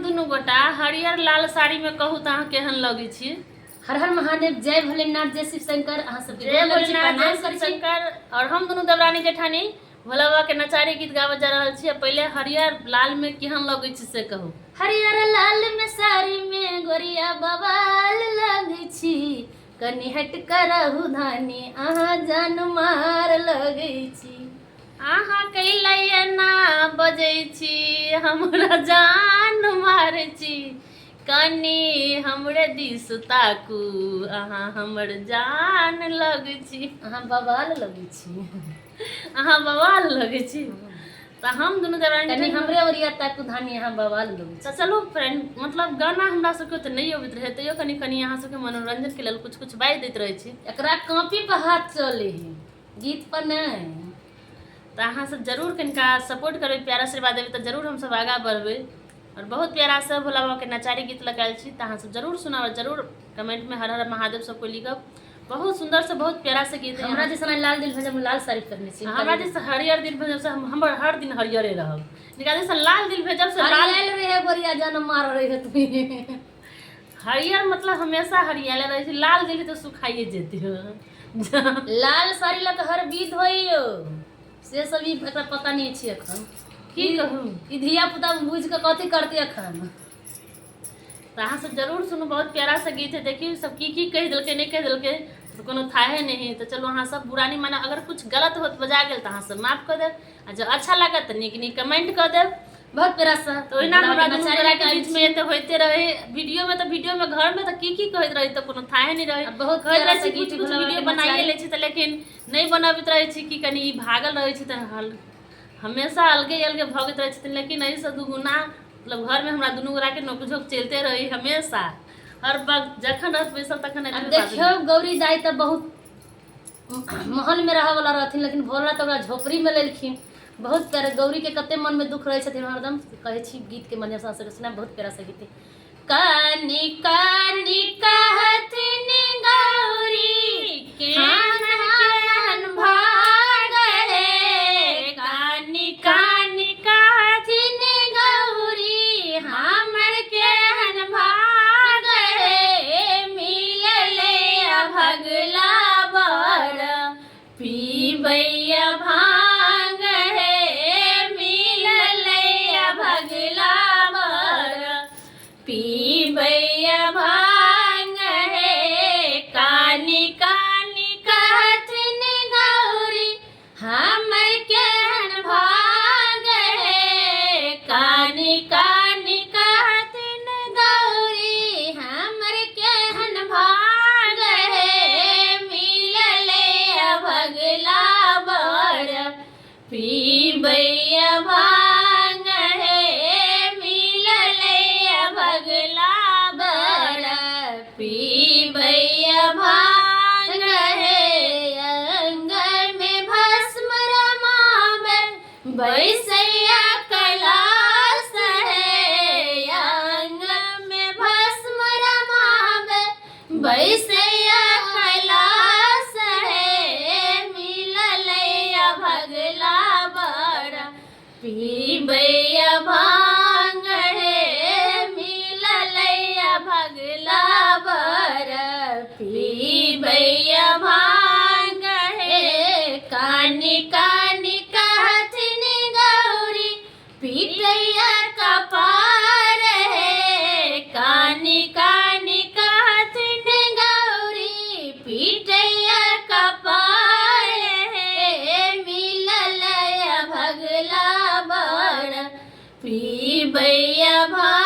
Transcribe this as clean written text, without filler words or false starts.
दुनू गोटा हरियर लाल साड़ी में कहू तऽ अहाँ केहन लगै छी? हर हर महादेव, जय भोलेनाथ, जय शिव शंकर। अहाँ सबके जय गोर लगै छी, भोलेनाथ, जय प्रणाम शिव करै छी। शंकर। और हम दुनू देवरानी जेठानी भोला बाबा के नचारी गीत गाबऽ जा रहल छी। पहिले हरियर लाल में केहन लगै छी से कहू। हरियर लाल में साड़ी में गोरिया बवाल लगै छी, कनि हट कर रहू धानी, अहाँ जान मार लगै छी। अहाँ कैला एना बजै छी, हमरा जान मारै छी, कनि हमरे दिस ताकू, अहाँ हमर जान लगै छी। अहाँ बवाल लगै छी। अहाँ बवाल लगै छी। तऽ हम दुनू देवरानी कनि हमरे ओरिया ताकू धानी, अहाँ बवाल लगै छी। तऽ चलू फ्रेंड, मतलब गाना हमरा सबके तऽ नहि अबैत रहै, तैयो कनि कनि अहाँ सबके मनोरंजनके लेल कुछ कुछ बाजि दैत रहै छी। एकरा कॉपी पर हाथ चले है, गीत पर नहि। तऽ अहाँ सब जरूर कनिका सपोर्ट करबै, प्यार आशीर्वाद देबै तऽ जरूर हमसब आगाँ बढ़बै। और बहुत प्यारा से भोला बाबा के नचारी गीत लगायल छी, तऽ अहाँ सब जरूर सुनाब, जरूर कमेंट में हर हर महादेव सब कोई लिखब। बहुत सुंदर से बहुत प्यारा से गीत है। हमरा जैसन लाल दिल भेजब, लाल साड़ी पहनने छी। हमरा जैसे हरियर दिल भेजब से हमर हर दिन हरियरे रहब। निका जैसे लाल दिल भेजब से लाल हरियल रहे, गोरिया जान मार रहे है तुम्हें। हरियर मतलब हमेशा हरियाले रहे छै, लाल दिल तऽ सुखाइए जेतै। लाल साड़ी लऽ कऽ हर विध होइयो से सब ई एकरा पता नहि छै एखन। की कहू, ई धिया पुता बुझि कऽ कथी करतै एखन। तऽ अहाँ सब जरूर सुनू, बहुत प्यारा सा गीत है। देखियौ सब की की कहि देलकै, नहि कहि देलकै तऽ कोनो थाहे नहि है। तऽ चलू अहाँ सब बुरा नहि मानब, अगर कुछ गलत होत बजा गेल तऽ अहाँ सब माफ कऽ देब, आ जँ अच्छा लागत तऽ नीक नीक कमेंट कऽ देब। बहुत प्यारा सा तऽ ओहिना हमरा दुनू गोटा के बीच में तऽ होइते रहे वीडियो में, तऽ वीडियो में घर में तऽ की की कहैत रहे तऽ कोनो थाहे नहि रहे। बहुत कहैत रहै छी कुछ कुछ वीडियो बनाइए लै छी तऽ, लेकिन नहि बनबैत रहै छी कि कनि ई भागल रहै छी तऽ हमेशा अलगे अलगे भगैत रहै छथिन। लेकिन एहिसँ दुगुना मतलब घरमे हमरा दुनू गोटाके नोकझोंक चलिते रहै हमेशा, हर वक्त जखन रहत बैसल तखन। देखियौ गौरी दाइ तऽ बहुत महलमे रहऽवला रहथिन, लेकिन भोला तऽ ओकरा झोपड़ीमे लेलखिन। बहुत प्यारा, गौरीके कते मनमे दुख रहै छथिन हरदम कहै छी गीतके माध्यमसँ अहाँ सबके सुनायब। बहुत प्यारा सा गीत। कानी कानी कहथिन गौरी केहन केहन भाग हे, कानी कानी कहथिन गौरी हमर केहन भाग हे, मिलले अभगला बर पीबैया भांग हे, मिलले अभगला बर पीबैया भांग हे, कानी कानी कहथिन गौरी हमर केहन भाग हे, कानी कानी कहथिन गौरी हमर केहन भाग हे, मिलले अभगला बर पीबैया भांग हे, मिलले अभगला बर पीबैया भांग हे, अंग में भस्म रमावे बैसैया कैलाश हे, अंग में भस्म रमावे बैसैया कैलाश हे, मिललै अभगला बर पीबैया भांग हे, मिललै अभगला बर पीबैया भांग हे, कानी कानी कहथिन गौरी पीटैया कपार हे, कानी कानी कहथिन गौरी पीटैया कपार हे, मिलल भगला बर पीबैया भांग